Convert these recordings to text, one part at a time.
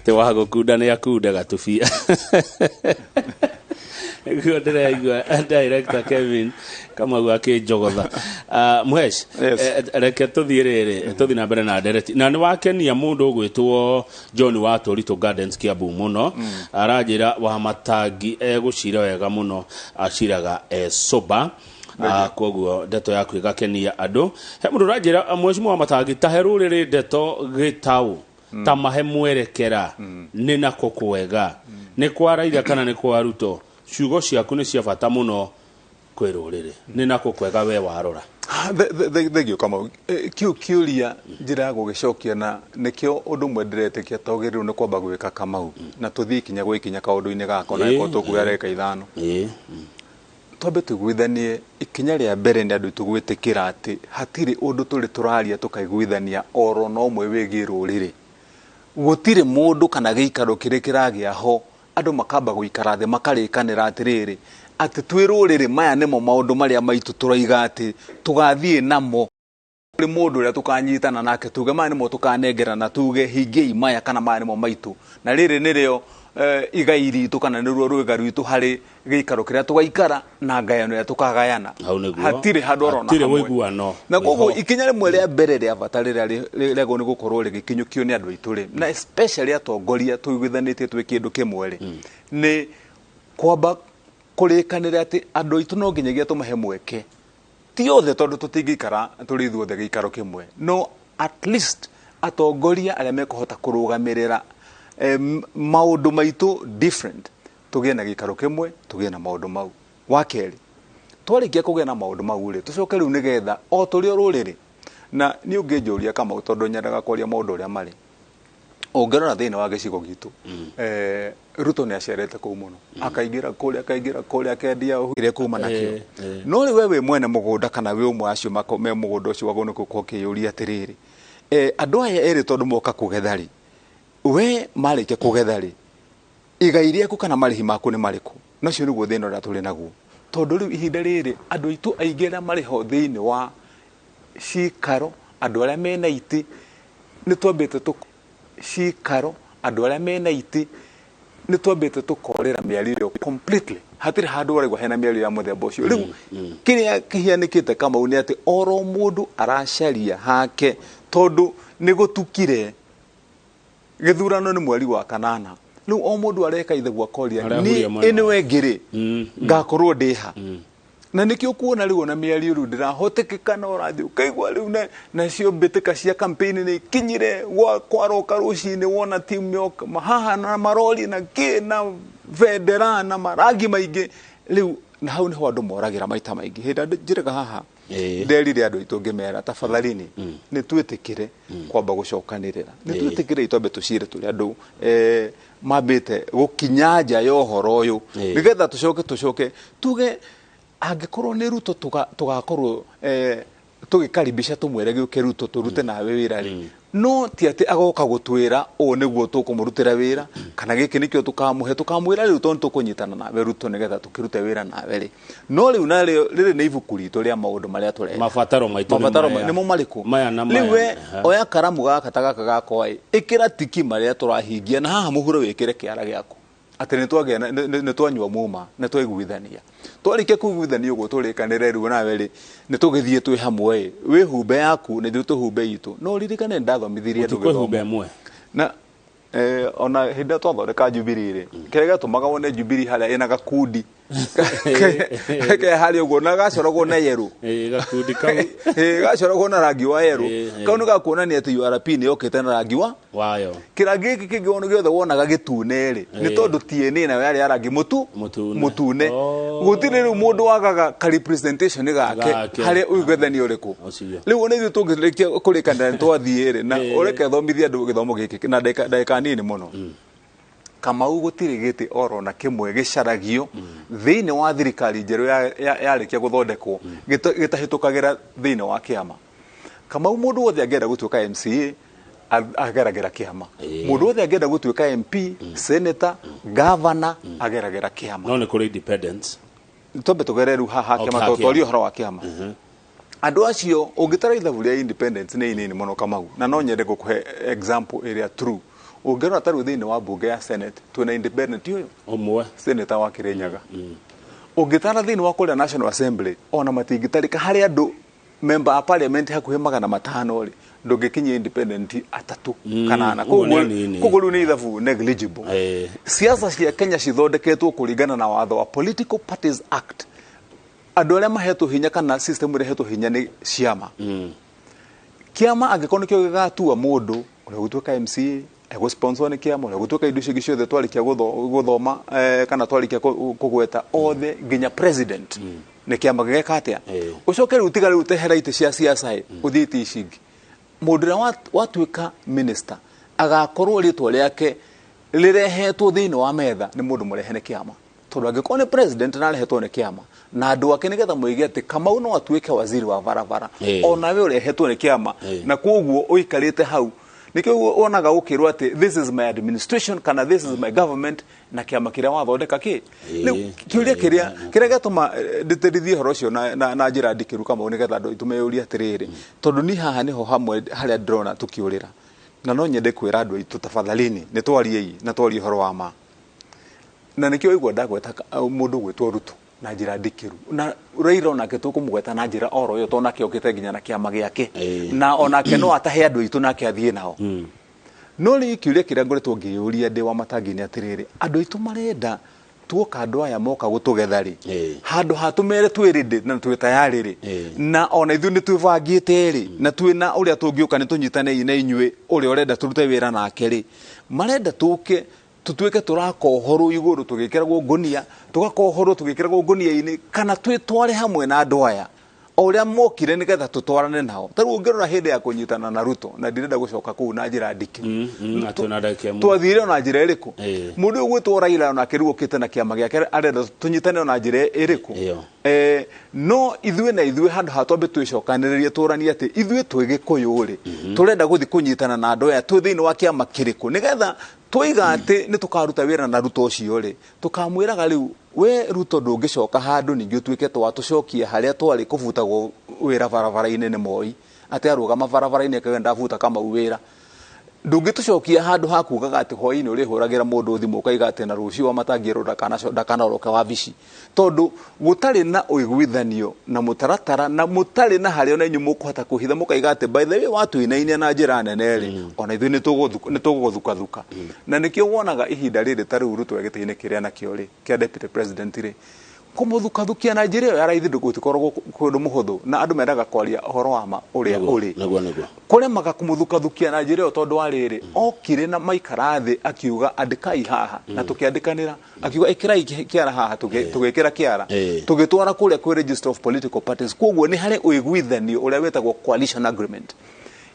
Ti wa gũkunda nĩ akunde gatubia. Nĩguo ndĩraigua director Kevin Kamau akĩnjogotha. Mhesh, Yes. Reke tũthiĩ rĩrĩ, tũthiĩ na mbere na ndereti. Na nĩ wakenia mũndũ ũgwĩtwo John wa Tũritũ Gardens Kiambu mũno. Aranjĩra wa matangi egũcira wega mũno, aciraga e sober. Koguo ndeto yaku ĩgakenia andũ. He mũndũ ũranjĩra, mheshimiwa wa matangi, tahe rũrĩrĩ ndeto gĩtaũ ta mahe mwerekera nĩ nako kwega, nĩ kwa Raila kana nĩ kwa Ruto? Ciugo ciaku nĩ cia bata mũno kwĩ rũrĩrĩ. Nĩ nako kwega we warora? Thengiũ Kamau. Kĩu kĩũria njĩra ya gũgĩcokia na nĩkĩo ũndũ ũmwe ndĩretĩkia twagĩrĩirwo nĩ kwamba gwĩka, Kamau, na tũthiĩ ikinya gwa ikinya kaũndũ-inĩ gaka ona angĩkorwo tũkuoya ndagĩka 5. Twambe tũiguithanie ikinya rĩa mbere nĩ andũ aitũ gwĩtĩkĩra atĩ hatirĩ ũndũ tũrĩ tũraria tũkaiguithania oro na ũmwe wĩgiĩ rũrĩrĩ. Gũtirĩ mũndũ kana gĩikaro kĩrĩ kĩragĩa ho andũ makamba gũikara thĩ makarĩkanĩra atĩrĩrĩ, atĩ twĩ rũrĩrĩ maya nĩmo maũndũ marĩa maitũ tũroiga atĩ tũgathiĩ namo. Kũrĩ mũndũ ũrĩa tũkanyitana nake tuge maya nĩmo tũkanengerana, tuge hingiai maya kana maya nĩmo maitũ, na rĩrĩ nĩrĩo igai ritũ kana nĩruo rwĩga rwitũ harĩ gĩikaro kĩrĩa tũgaikara na ngayano ĩrĩa tũkagayana. Hau nĩguo. Hatirĩ handũ orona Hatirĩ hamwe. ũiguano Na koguo wĩho. Ikinya rĩmwe rĩa mbere rĩa bata rĩrĩa rĩagĩrĩirwo nĩ gũkorwo rĩgĩkinyũkio nĩ andũ aitũ rĩ, na especially atongoria tũiguithanĩtie twĩ kĩndũ kĩmwe rĩ, nĩ kwamba kũrĩkanĩra atĩ andũ aitũ no nginyagia tũmahe mweke, ti othe tondũ tũtingĩikara tũrĩ ithuothe gĩikaro kĩmwe, no at least atongoria arĩa mekũhota kũrũgamĩrĩra maũndũ maitũ different, tũgĩe na gĩikaro kĩmwe, tũgĩe na maũndũ mau. Wa kerĩ, twarĩkia kũgĩa na maũndũ mau rĩ, tũcoke rĩu nĩgetha o tũrĩ o rũrĩrĩ, na niĩ ũngĩnjũria Kamau, tondũ nyendaga kwaria maũndũ ũrĩa marĩ, ũngĩrora thĩinĩ wa gĩcigo gitũ, Ruto nĩ acerete kũu mũno, akaingĩra kũrĩa, akaingĩra kũrĩa, akendia kĩrĩa kuma nakĩo. No rĩu we wĩ mwene mũgũnda kana wĩ ũmwe acio me mũgũnda ũcio wagwo nĩ gũkorwo ũkĩyũria atĩrĩrĩ, andũ aya erĩ tondũ moka kũgetha rĩ, we marĩkia kũgetha rĩ, igai rĩaku kana marĩhi maku nĩ marĩkũ? Na ũcio nĩguo thĩna ũrĩa tũrĩ naguo, tondũ rĩu ihinda rĩrĩ andũ aitũ aingĩ arĩa marĩ ho thĩinĩ wa cikaro, andũ arĩa mena itĩ, nĩ twambĩte tũ cikaro, andũ arĩa mena itĩ, nĩ twambĩte tũkorĩra mĩario ĩyo completely. Hatirĩ handũ ũraigua hena mĩario ya mũthemba ũcio rĩu. Kĩrĩa kĩhianĩkĩte Kamau nĩ atĩ oro mũndũ aracaria hake, tondũ nĩ gũtukire gĩthurano nĩ mweri wa kanana. Rĩu o mũndũ areka ithe gwakoria Arahuria ni mwena anyway ngĩrĩ ngakorwo ndĩ ha, na nĩkĩo kuona rĩu ona mĩario rĩu ndĩrahotekeka, na ũrathiĩ ũkaigua rĩu nacio mbĩtĩka cia campaign nĩ ikinyire gwa kwaroka rũcinĩ, wona timu yoka haha na marori na kĩ na bendera na marangi maingĩ rĩu, na hau niho andũ moragĩra maita maingĩ. Hĩndĩ ĩrĩa njĩrĩga haha, nderire andũ aitũ ngĩmera tafadhalini nĩ twĩtĩkĩre kwamba gũcokanĩrĩra, nĩ twĩtĩkĩre twambe tũcire tũrĩ andũ mambĩte gũkinya nja ya ũhoro ũyũ, nĩgetha tũcoke tuge angĩkorwo nĩ Ruto tũgakorwo tũgĩkaribisha tũmwĩre gĩũke Ruto tũrute nawe wĩra rĩ, no ti atĩ agoka gũtwĩra ũũ nĩguo tũkũmũrutĩra wĩra kana gĩkĩ nĩkĩo tũkamũhe. Tũkamwĩra rĩu tondũ tũkũnyitana nawe Ruto nĩgetha tũkĩrute wĩra nawe rĩ, no rĩu narĩo rĩrĩ nĩ ibuku ritũ rĩa maũndũ marĩa tũrenda. Mabataro maitũ nĩ mabataro maya. Nĩmo marĩkũ? Maya na maya. Rĩu we oya karamu gaka ta gaka gakwa ĩ, ĩkĩra tiki marĩa tũrahingia, na haha mũhuro wĩkĩre kĩara gĩaku atĩ nĩ twagĩa nĩ twanyua muma, nĩ twaiguithania. Twarĩkia kũiguithania ũguo tũrĩkanĩre, rĩu nawe rĩ nĩ tũgĩthiĩ twĩ hamwe ĩ, wĩhumbe yaku na ithuĩ tũhumbe itũ. No ririkane nĩ ndathomithirie andũ Mũtikwĩhumba gĩthomo ĩmwe. Na ona hĩndĩ ĩrĩa twathondeka Jubilee rĩ, kĩrĩa gĩatũmaga wone Jubilee harĩa ĩna gakundi ke harĩa ũguo na gacoragwo na yerũ. Gakundi kau. Gacoragwo na rangi wa yerũ. Kau nĩ gakuonania atĩ URP nĩ yokĩte na rangi wa wayo. Kĩrangi gĩkĩ kĩngĩ wona gĩothe wonaga gĩtune rĩ, nĩ tondũ TNA nayo yarĩ ya rangi mũtu Mũtune. Mũtune. Oh. Gũtirĩ rĩu mũndũ wagaga ka representation gake Gake. harĩa ũiguithanio ũrĩkũ. Ũcio. Rĩu ona ithuĩ tũngĩrĩkia kũrĩkanĩra nĩ twathiĩ rĩ, na ũreke thomithie andũ gĩthomo gĩkĩ na ndagĩka nini mũno, Kamau. Gũtirĩ gĩtĩ oro na kĩmwe gĩcaragio thĩinĩ wa thirikari njerũ yarĩkia gũthondekwo gĩtahĩtũkagĩra thĩinĩ wa kĩama. Kamau, mũndũ wothe angĩenda gũtuĩka MCA ageragĩra kĩama. Mũndũ wothe angĩenda gũtuĩka MP, senator, governor ageragĩra kĩama. No nĩ kũrĩ independence. Twambe tũgere rĩu haha Okay, kĩama, ha tondũ twarie kĩama. ũhoro wa kĩama. Andũ acio ũngĩtara ithabu rĩa independence nĩ inini mũno, Kamau, na no nyende gũkũhe example ĩrĩa true. Ũngĩrora ta rĩu thĩinĩ wa mbunge ya Senate, twĩna independent ũyũ Ũmwe. Senator wa Kirinyaga. Ũngĩtara thĩinĩ wa kũrĩa National Assembly, ona matingĩtarĩka harĩ andũ member a parliament hakuhĩ 500 rĩ, ndũngĩkinyia independent atatũ kana ana. Ũguo nĩ anini. Koguo rĩu nĩ ithabu negligible. Siasa cia Kenya cithondeketwo kũringana na watho wa Political Parties Act. Andũ arĩa mahetwo hinya kana system ĩrĩa ĩhetwo hinya nĩ ciama. Kĩama angĩkorwo nĩkĩo gĩgatua mũndũ ũrĩa ũgũtuĩka MCA, egũsponsor nĩ kĩama, ũrĩa ũgũtuĩka indo icio ingĩ ciothe twarĩkia gũthoma, kana twarĩkia kũgweta othe nginya president, nĩ kĩama gĩgeka atĩa? Ũcoke rĩu tiga rĩu tehera itĩ cia siasa ĩ, ũthiĩ itĩ ici ingĩ. Mũndũ ũrĩa watuĩka minister agakorwo rĩtwa rĩake rĩrehetwo thĩinĩ wa metha nĩ mũndũ mũrehe nĩ kĩama, tondũ angĩkorwo nĩ president na arehetwo nĩ kĩama na andũ ake nĩgetha moige atĩ Kamau no atuĩke waziri wa barabara, onawe ũrehetwo nĩ kĩama, na koguo ũikarĩte hau nĩkĩo wonaga ũkĩrwo atĩ this is my administration kana this is my government, na kĩama kĩrĩa wathondeka kĩ. Rĩu kĩũria kĩrĩa gĩatũma ndĩtĩrithie ũhoro ũcio na njĩra ndikĩru, Kamau, nĩgetha andũ aitũ meyũrie atĩrĩrĩ, tondũ ni haha nĩho hamwe harĩa ndĩrona tũkĩũrĩra, na no nyende kwĩra andũ aitũ tafadhalini nĩ twariei na twarie ũhoro wa ma, na nĩkĩo waigua ndagweta mũndũ gwĩtwo Ruto na njĩra ndikĩru, na Raila onake tũkũmũgweta na njĩra oro ĩyo, tondũ nake okĩte nginya na kĩama gĩake, na onake no atahe andũ aitũ nake athiĩ nao. No rĩu kĩũria kĩrĩa ngoretwo ngĩyũria ndĩ wa matangi-inĩ atĩrĩrĩ, andũ aitũ marenda tuoka andũ aya moka gũtũgetha rĩ, handũ ha tũmere twĩ ready na twĩ tayarĩ rĩ, na ona ithuĩ nĩ twĩbangĩte rĩ, na twĩna ũrĩa tũngĩũka nĩ tũnyitanei na inyuĩ ũrĩa ũrenda tũrute wĩra nake rĩ, marenda tũke tũtuĩke tũrakohorwo igũrũ tũgĩkĩragwo ngũnia, tũgakohorwo tũgĩkĩragwo ngũnia-inĩ, kana twĩtware hamwe na andũ aya o ũrĩa mokire nĩgetha tũtwarane nao. Ta rĩu ũngĩrora hĩndĩ ya kũnyitana na Ruto, na ndirenda gũcoka kũu na njĩra ndikĩru, Atĩ ona ndagĩka ĩmwe. Twathire ona njĩra ĩrĩkũ? Mũndũ ũyũ gwĩtwo Raila onake rĩu okĩte na kĩama gĩake, arenda tũnyitane ona njĩra ĩrĩkũ? Ĩyo. No ithuĩ na ithuĩ handũ ha twambe twĩcokanĩrĩrie tũranie atĩ ithuĩ twĩ Gĩkũyũ rĩ, tũrenda gũthiĩ kũnyitana na andũ aya twĩ thĩinĩ wa kĩama kĩrĩkũ, nĩgetha twaiga atĩ nĩ tũkaruta wĩra na Ruto ũcio rĩ, tũkamwĩraga rĩu we Ruto ndũngĩcoka handũ ningĩ ũtuĩke twatũcokia harĩa twarĩ kũbutagwo wĩra barabara-inĩ nĩ Moi, atĩ arũgama barabara-inĩ akauga ndabuta Kamau wĩra. Ndũngĩtũcokia handũ ha kugaga atĩ hwaĩ-inĩ ũrĩhũragĩra mũndũ thimũ ũkaiga atĩ na rũciũ wa matangĩrwo ndakanoroke wabici, tondũ gũtarĩ na ũiguithanio na mũtaratara na mũtarĩ na harĩa ona inyuĩ mũkũhota kũhitha mũkaiga atĩ by the way watũinainia na njĩra nene rĩ, ona ithuĩ nĩ tũgũgũthukathuka. Na nĩkĩo wonaga ihinda rĩrĩ ta rĩu Ruto gĩtĩ-inĩ kĩrĩa nakĩo rĩ kĩa deputy president rĩ, kũmũthukathukia na njĩra ĩyo ya raithi gũtikoragwo kũndũ mũhũthũ, na andũ mendaga kwaria ũhoro wa ma ũrĩa ũrĩ. Nĩguo. Kũremaga kũmũthukathukia na njĩra ĩyo tondũ wa rĩrĩ, okire na maikara thĩ akiuga andĩkai haha, na tũkĩandĩkanĩra, akiuga ĩkĩrai kĩara haha, tũgĩkĩra kĩara, tũgĩtwara kũrĩa kwĩ Register of Political Parties. Koguo nĩ harĩ ũiguithanio ũrĩa wĩtagwo coalition agreement.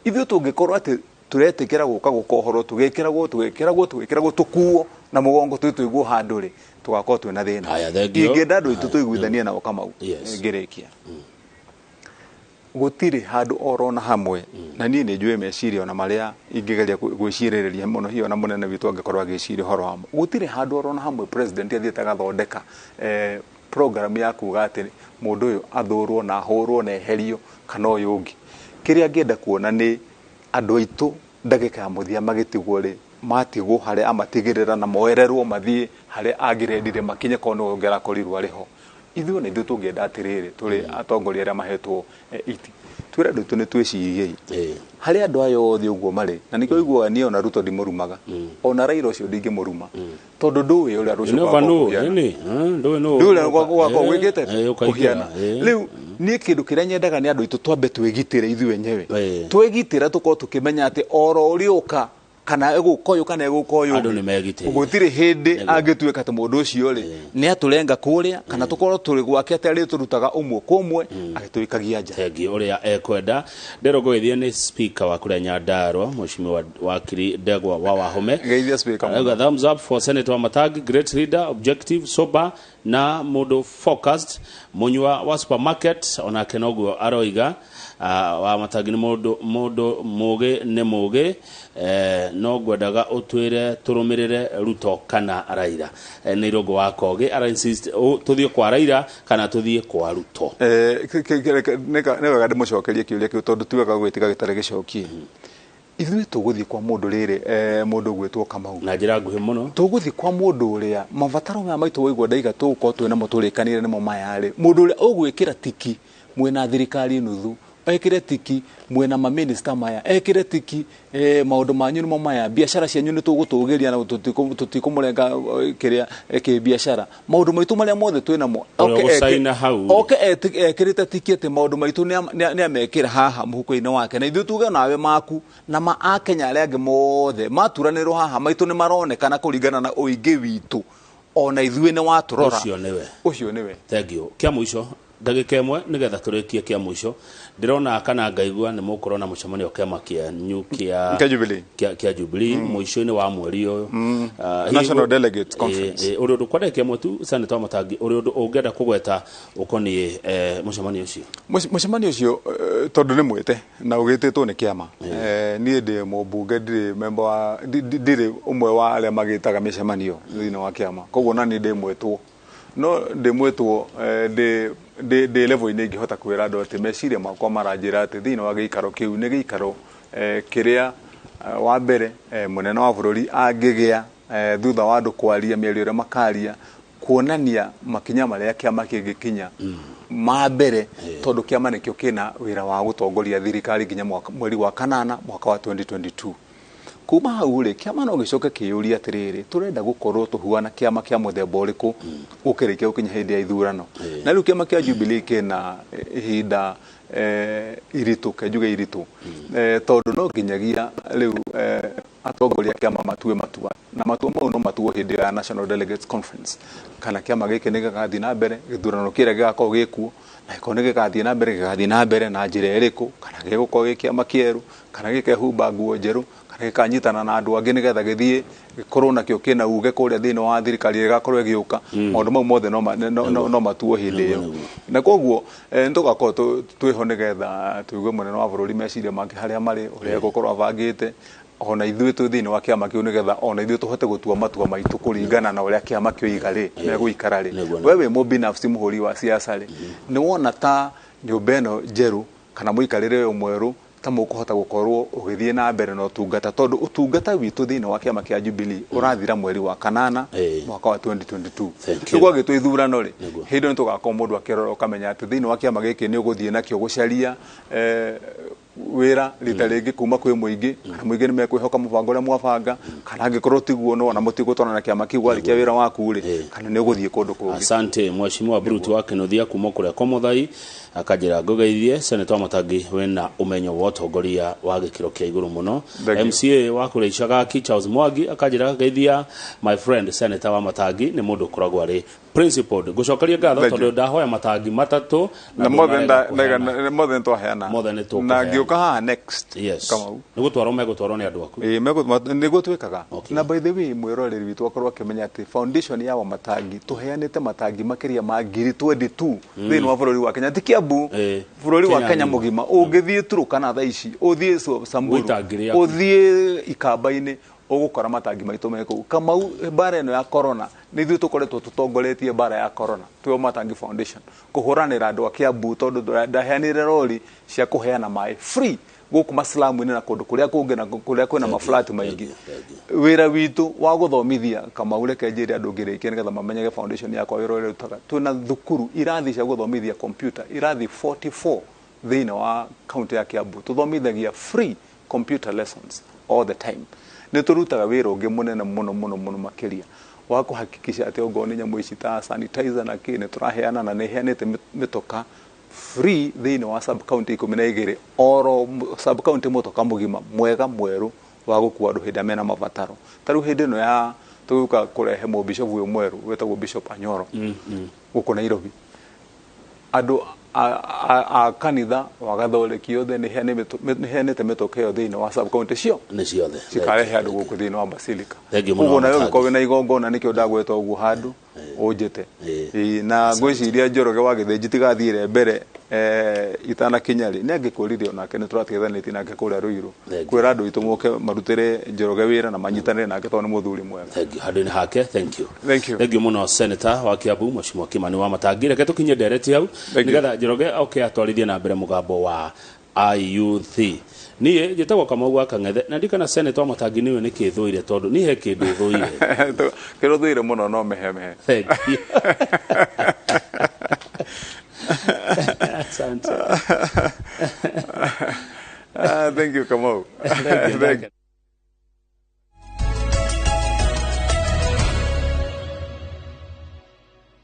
Ithuĩ tũngĩkorwo atĩ tũretĩkĩra gũka gũkohorwo tũgĩkĩragwo tũgĩkĩragwo tũgĩkĩragwo tũkuo na mũgongo twĩ tũigwo handũ rĩ, tũgakorwo twĩna thĩna. Haya, thank you. Ingĩenda andũ aitũ tũiguithanie nao Kamau. Ngĩrĩkia, gũtirĩ handũ orona hamwe, na niĩ nĩ njũĩ meciria ona marĩa ingĩgeria gwĩcirĩrĩria mũno, hihi ona mũnene witũ angĩkorwo agĩciria ũhoro wamo, gũtirĩ handũ orona hamwe president athiĩte agathondeka program ya kuga atĩ mũndũ ũyũ athũrwo na ahũrwo na eherio kana ũyũ ũngĩ. Kĩrĩa ngĩenda kuona nĩ andũ aitũ ndagĩka ya mũthia magĩtigwo rĩ, matigwo harĩa amatigĩrĩra na moererwo mathiĩ harĩa angĩrendire makinye, korwo nĩwe ũngĩrakorirwo arĩ ho. Ithuĩ na ithuĩ tũngĩenda atĩrĩrĩ, tũrĩ atongoria arĩa mahetwo iti, twĩre andũ aitũ nĩ twĩciriei harĩ andũ aya othe ũguo marĩ, na nĩkĩo ũiguaga niĩ ona Ruto ndimũrumaga, ona Raila ũcio ndingĩmũruma, tondũ ndũĩ ũrĩa rũciũ Nĩ gwakorwo nũ, kũhiana. nĩ, ndũĩ nũ. Ndũĩ ũrĩa gwakorwo gwĩkĩte Ũkaingĩra, kũhiana. Rĩu niĩ kĩndũ kĩrĩa nyendaga nĩ andũ aitũ twambe twĩgitĩre ithuĩ enyewe. Twĩgitĩra tũkorwo tũkĩmenya atĩ oro ũrĩũka kana egũka ũyũ kana egũka ũyũ Andũ nĩ megitĩire. Gũtirĩ hĩndĩ angĩtuĩka atĩ mũndũ ũcio rĩ nĩ atũrenga kũrĩa, kana tũkorwo tũrĩ gwake atĩ arĩ tũrutaga ũmwe kwa ũmwe agĩtũikagia nja. Thengi ũrĩa ekwenda. Ndĩrwo ngũgĩthiĩ nĩ speaker wa kũrĩa Nyandarua, Mheshimiwa Wakiri Ndegwa wa Wahome. Geithia speaker mũno. Arauga thumbs up for Senator Wamatangi, great leader, objective, sober na mũndũ focused, mũnyua wa supermarket onake noguo aroiga. Wamatangi nĩ mũndũ mũgĩ nĩ mũgĩ, no ngwendaga ũtwĩre tũrũmĩrĩre Ruto kana Raila. Nĩ Irũngũ wa Kogi ara insist tũthiĩ kwa Raila kana tũthiĩ kwa Ruto. Nĩ wega ndĩmũcokerie kĩũria kĩu tondũ ti wega gwĩtiga gĩtarĩ gĩcokie. Ithuĩ tũgũthiĩ kwa mũndũ rĩrĩ, mũndũ ũgwĩtwo Kamau. Na njĩra nguhĩ mũno. Tũgũthiĩ kwa mũndũ ũrĩa mabataro maya maitũ waigua ndaiga tũgũkorwo twĩ namo tũrĩkanĩire nĩmo maya rĩ, mũndũ ũrĩa ũgwĩkĩra tiki mwĩna thirikari nuthu, ekĩre tiki mwĩna mamĩnĩsta maya, ekĩre tiki maũndũ manyu nĩmo maya, biacara cianyu nĩ tũgũtũgĩria na tũtikũmũrenga kĩrĩa kĩbiacara, maũndũ maitũ marĩa mothe twĩ namo. Ũrĩa ũgũcaina hau. Oke ekĩrĩte tiki atĩ maũndũ maitũ nĩ amekĩra haha mũhuko-inĩ wake, na ithuĩ tuge nawe maku na ma akenya arĩa angĩ mothe maturanĩrwo haha maitũ nĩ maronekana kũringana na ũingĩ witũ, ona ithuĩ nĩ watũrora. Ũcio nĩwe. Ũcio nĩwe. Thank you. Kĩa mũico, ndagĩka ĩmwe nĩgetha tũrĩkie kĩa mũico, ndĩrona kana ngaigua nĩ mũgũkorwo na mũcemanio kĩama kĩanyu kĩa Kĩa Jubilee. Kĩa Jubilee mũico-inĩ wa mweri ũyũ. National Delegates Conference. Ũrĩ ũndũ kwa ndagĩka ĩmwe tu, Senator Wamatangi, ũrĩ ũndũ ũngĩenda kũgweta ũkoniĩ mũcemanio ũcio? Mũcemanio ũcio, tondũ nĩ mwĩte na ũgĩtĩtwo nĩ kĩama. Niĩ ndĩ mũmbunge, ndirĩ member wa, ndirĩ ũmwe wa arĩa magĩtaga mĩcemanio thĩinĩ wa kĩama, koguo na niĩ ndĩ mwĩtwo, no ndĩ mwĩtwo, ndĩ level-inĩ ingĩhota kwĩra andũ atĩ meciria makwa maranjĩra atĩ thĩinĩ wa gĩikaro kĩu nĩ gĩikaro kĩrĩa, wa mbere, mũnene wa bũrũri angĩgĩa, thutha wa andũ kwaria mĩario ĩrĩa makaria, kuonania makinya marĩa kĩama kĩngĩkinya ma mbere, tondũ kĩama nĩkĩo kĩna wĩra wa gũtongoria thirikari nginya mweri wa kanana mwaka wa 2022. Kuma hau rĩ, kĩama no gĩcoke kĩyũrie atĩrĩrĩ, tũrenda gũkorwo tũhuana kĩama kĩa mũthemba ũrĩkũ gũkĩrĩkia gũkinya hĩndĩ ya ithurano. Na rĩu kĩama kĩa Jubilee kĩna ihinda iritũ, ke njuge iritũ, tondũ no nginyagia rĩu atongoria kĩama matue matua, na matua mau no matuo hĩndĩ ya National Delegates Conference, kana kĩama gĩkĩ nĩ gĩgathiĩ na mbere gĩthurano kĩrĩa gĩgakorwo gĩkuo, na gĩkorwo nĩ gĩgathiĩ na mbere, gĩgathiĩ na mbere na njĩra ĩrĩkũ, kana gĩgũkorwo gĩ kĩama kĩerũ, kana gĩkehumba nguo njerũ, kana gĩkanyitana na andũ angĩ nĩgetha gĩthiĩ gĩkorwo nakĩo kĩna uge kũrĩa thĩinĩ wa thirikari ĩrĩa ĩgakorwo ĩgĩũka. Maũndũ mau mothe no matuo hĩndĩ ĩyo, na koguo nĩ tũgakorwo twĩho nĩgetha tũigue mũnene wa bũrũri meciria make harĩa marĩ, ũrĩa egũkorwo abangĩte, ona ithuĩ twĩ thĩinĩ wa kĩama kĩu, nĩgetha ona ithuĩ tũhote gũtua matua maitũ kũringana na ũrĩa kĩama kĩoiga rĩ megũikara rĩ. We wĩ mũbinafsi mũhũri wa siasa rĩ, nĩ wona ta nyũmba ĩno njerũ kana mũikarĩre ũyũ mwerũ ta mũkũhota gũkorwo ũgĩthiĩ na mbere na ũtungata, tondũ ũtungata witũ thĩinĩ wa kĩama kĩa Jubilee ũrathira mweri wa kanana mwaka wa 2022. Thank you. Rĩu gwagĩtwo ithurano rĩ, hĩndĩ ĩyo nĩtũgakorwo mũndũ akĩrora ũkamenya atĩ thĩinĩ wa kĩama gĩkĩ nĩ ũgũthiĩ nakĩo gũcaria wĩra rita rĩngĩ kuma kwĩ mũingĩ, kana mũingĩ nĩ mekwĩhoka mũbango ũrĩa mwabanga, kana angĩkorwo tiguo no ona mũtigũtwarana na kĩama kĩu warĩkia wĩra waku rĩ, kana nĩ ũgũthiĩ kũndũ kũngĩ. Asante Mheshimiwa Brutu wa Kinuthia kuma kũrĩa kwa Mũthai, akanjĩra ngũgeithie Senator Wamatangi wĩna ũmenyo wa ũtongoria wa gĩkĩro kĩa igũrũ mũno. Thank you. MCA wa kũrĩa Icagaki Charles Mwangi akanjĩra ngeithia my friend Senator Wamatangi, nĩ mũndũ ũkoragwo arĩ principled. Ngũcokeria ngatho Thank you. tondũ ndahoya matangi matatũ na na mothe ndũnarega kũheana. mothe nĩtwaheana. Mothe nĩtũkũheana. Na ngĩũka haha next. Yes. Kamau. Nĩ gũtwarwo megũtwarwo nĩ andũ aku. Ĩĩ, nĩguo twĩkaga. Okay. Na by the way, mwĩroreri witũ akorwo akĩmenya atĩ foundation ya Wamatangi tũheanĩte matangi makĩria ma ngiri 22 thĩinĩ wa bũrũri wa Kenya, ti Kiambu, bũrũri wa Kenya Kenya ng'ima. mũgima. Ũngĩthiĩ Turkana thaa ici, ũthiĩ Samburu, Gwĩta ngiri yaku. ũthiĩ Ikamba-inĩ, ũgũkora matangi maitũ me kũu. Kamau, mbara ĩno ya corona nĩ ithuĩ tũkoretwo tũtongoretie mbara ya corona, twĩ Wamatangi Foundation kũhũranĩra andũ a Kiambu, tondũ ndaheanire rori cia kũheana maĩ free gũkũ maslamu-inĩ na kũndũ kũrĩa kũngĩ na kũrĩa kwĩna maflat maingĩ. Wĩra witũ wa gũthomithia, Kamau, reke njĩre andũ ngĩrĩkia nĩgetha mamenyage foundation yakwa wĩra ũrĩa ĩrutaga. Twĩna thukuru irathi cia gũthomithia computer, irathi 44 thĩinĩ wa county ya Kiambu, tũthomithagia free computer lessons all the time. Nĩ tũrutaga wĩra ũngĩ mũnene mũno mũno mũno makĩria wa kũhakikisha atĩ ongorwo nĩ nyamũ ici ta sanitizer na kĩ nĩ tũraheana, na nĩ heanĩte mĩtoka free thĩinĩ wa sub county 12, oro sub county mũtoka mũgima mwega mwerũ wa gũkua andũ hĩndĩ ĩrĩa mena mabataro. Ta rĩu hĩndĩ ĩno ya tũgĩũka kũrehe mũbishopu ũyũ mwerũ wĩtagwo Bishop Anyoro gũkũ Nairobi, andũ a kanitha wa Gathoreki othe nĩ heanĩte mĩtoka ĩyo thĩinĩ wa sub county cio nĩ ciothe cikarehe andũ gũkũ thĩinĩ wa basilica. Thank you mũno, Koguo nawe Wamatangi. ũngĩkorwo wĩna igongona, nĩkĩo ndagweta ũguo handũ ũnjĩte. Ĩĩ, na ngwĩciria Njoroge wa Gĩthĩnji tigathire mbere itanakinya rĩ, nĩ angĩkwĩrire onake nĩ tũratigithanĩtie nake kũrĩa Ruiru Thank you. kwĩra andũ aitũ moke marutĩre Njoroge wĩra na manyitanĩre nake tondũ nĩ mũthuri mwega. Thank you. Handũ-inĩ hake, thank you. Thank you. Thank you mũno Senator wa Kiambu Mheshimiwa Kimani Wamatangi. Reke tũkinye ndereti hau Thank you. nĩgetha Njoroge oke atwarithie na mbere mũgambo wa A youth. Niĩ njĩtagwo Kamau wa Kang'ethe, na ndikana Senator Matangi nĩwe nĩ kĩthũire, tondũ niĩ he kĩndũ thũire. Kĩrĩa ũthũire mũno no mehemehe. Thank you. Asante. Ah, thank you, Kamau. Thank you. Thank you.